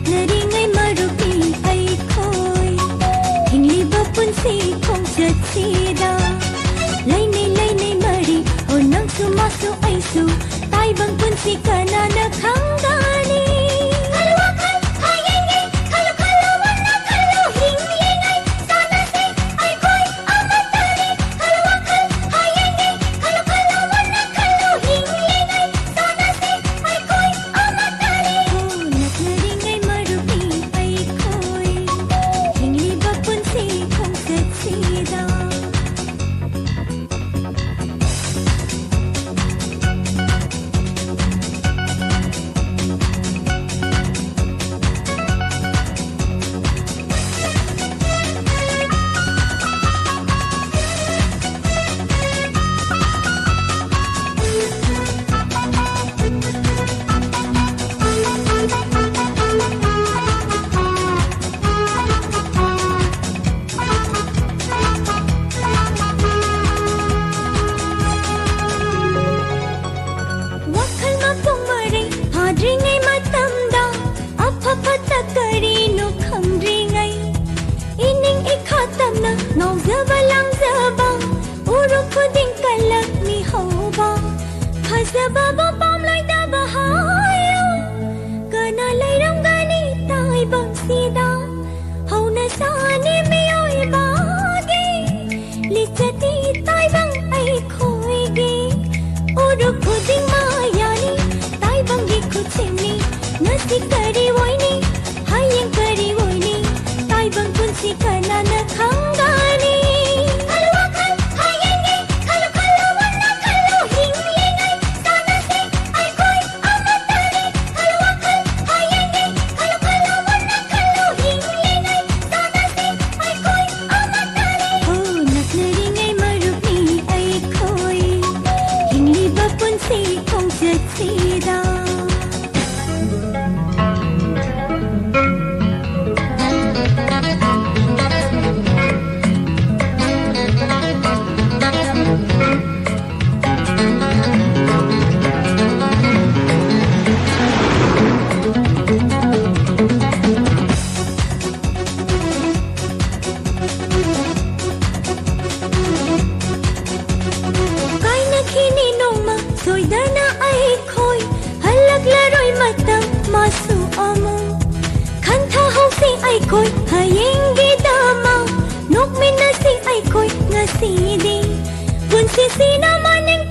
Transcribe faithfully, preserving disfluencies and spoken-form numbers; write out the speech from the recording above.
ꯅꯛꯅꯔꯤꯉꯩ ꯃꯔꯨꯞꯅꯤ ꯑꯩꯈꯣꯏ, ꯍꯤꯡꯂꯤꯕ ꯄꯨꯟꯁꯤ ꯈꯣꯡꯆꯠꯁꯤꯗ꯫ ꯂꯩꯅꯩ ꯂꯩꯅꯩ ꯃꯔꯤ, ꯑꯣ ꯅꯪꯁꯨ ꯃꯥꯁꯨ ꯑꯩꯁꯨ, ꯇꯥꯏꯕꯪ ꯄꯨꯟꯁꯤ ꯀꯅꯥꯅ ꯈꯪꯒꯅꯤ? ꯈꯜꯂꯨ ꯋꯥꯈꯜ ꯍꯌꯦꯡꯒꯤ, ꯈꯜꯂꯨ ꯈꯜꯂꯨ ꯃꯨꯟꯅ ꯈꯜꯂꯨ, ꯍꯤꯡꯂꯤꯉꯩ ꯁꯥꯟꯅꯁꯤ ꯑꯩꯈꯣꯏ ꯑꯃꯠꯇꯅꯤ꯫ ꯈꯜꯂꯨ ꯋꯥꯈꯜ ꯍꯌꯦꯡꯒꯤ, ꯈꯜꯂꯨ ꯈꯜꯂꯨ ꯃꯨꯟꯅ ꯈꯜꯂꯨ, ꯍꯤꯡꯂꯤꯉꯩ ꯁꯥꯟꯅꯁꯤ ꯑꯩꯈꯣꯏ ꯑꯃꯠꯇꯅꯤ꯫ ꯑꯣ ꯅꯛꯅꯔꯤꯉꯩ ꯃꯔꯨꯞꯅꯤ ꯑꯩꯈꯣꯏ, ꯍꯤꯡꯂꯤꯕ ꯄꯨꯟꯁꯤ ꯈꯣꯡꯆꯠꯁꯤꯗ꯫ ꯋꯥꯈꯜ ꯃꯄꯨꯡ ꯃꯔꯩ ꯐꯥꯗ꯭ꯔꯤꯉꯩ ꯃꯇꯝꯗ, ꯑꯐ ꯐꯠꯇ ꯀꯔꯤꯅꯣ ꯈꯪꯗ꯭ꯔꯤꯉꯩ, ꯏꯅꯤꯡ ꯏꯈꯥ ꯇꯝꯅ ꯉꯥꯎꯖꯕ ꯂꯥꯡꯖꯕ, ꯎꯔꯨ ꯈꯨꯗꯤꯡ ꯀꯜꯂꯛꯅꯤ ꯍꯧꯕ꯫ ꯐꯖꯕꯕꯨ ꯄꯥꯝꯂꯣꯏꯗꯕ ꯍꯥꯏꯌꯨ, ꯀꯅꯥ ꯂꯩꯔꯝꯒꯅꯤ ꯇꯥꯏꯕꯪꯁꯤꯗ? ꯍꯧꯅꯁꯥꯅꯤ ꯃꯤꯑꯣꯏꯕꯒꯤ ꯂꯤꯆꯠꯇꯤ ꯇꯥꯏꯕꯪ ꯑꯩꯈꯣꯏꯒꯤ꯫ ꯎꯔꯨ ꯈꯨꯗꯤꯡ ꯃꯥꯌꯥꯅꯤ, ꯇꯥꯏꯕꯪꯒꯤ ꯈꯨꯠꯁꯦꯝꯅꯤ꯫ ꯉꯁꯤ ꯀꯔꯤ ꯑꯣꯏꯅꯤ, ꯍꯌꯦꯡ ꯀꯔꯤ ꯑꯣꯏꯅꯤ, ꯇꯥꯏꯕꯪ ꯄꯨꯟꯁꯤ ꯀꯅꯥꯅ ꯈꯪꯒꯅꯤ? ꯈꯜꯂꯨ ꯋꯥꯈꯜ ꯍꯌꯦꯡꯒꯤ, ꯈꯜꯂꯨ ꯈꯜꯂꯨ ꯃꯨꯟꯅ ꯈꯜꯂꯨ, ꯍꯤꯡꯂꯤꯉꯩ ꯁꯥꯟꯅꯁꯤ ꯑꯩꯈꯣꯏ ꯑꯃꯠꯇꯅꯤ꯫ ꯈꯜꯂꯨ ꯋꯥꯈꯜ ꯍꯌꯦꯡꯒꯤ, ꯈꯜꯂꯨ ꯈꯜꯂꯨ ꯃꯨꯟꯅ ꯈꯜꯂꯨ, ꯍꯤꯡꯂꯤꯉꯩ ꯁꯥꯟꯅꯁꯤ ꯑꯩꯈꯣꯏ ꯑꯃꯠꯇꯅꯤ꯫ ꯑꯣ ꯅꯛꯅꯔꯤꯉꯩ ꯃꯔꯨꯞꯅꯤ ꯑꯩꯈꯣꯏ, ꯍꯤꯡꯂꯤꯕ ꯄꯨꯟꯁꯤ ꯈꯣꯡꯆꯠꯁꯤꯗ꯫ ꯑꯩꯈꯣꯏ ꯍꯌꯦꯡꯒꯤꯗꯃꯛ ꯅꯣꯛꯃꯤꯟꯅꯁꯤ ꯑꯩꯈꯣꯏ ꯉꯁꯤꯗꯤ꯫ ꯄꯨꯟꯁꯤꯁꯤꯅ ꯃꯅꯤꯡ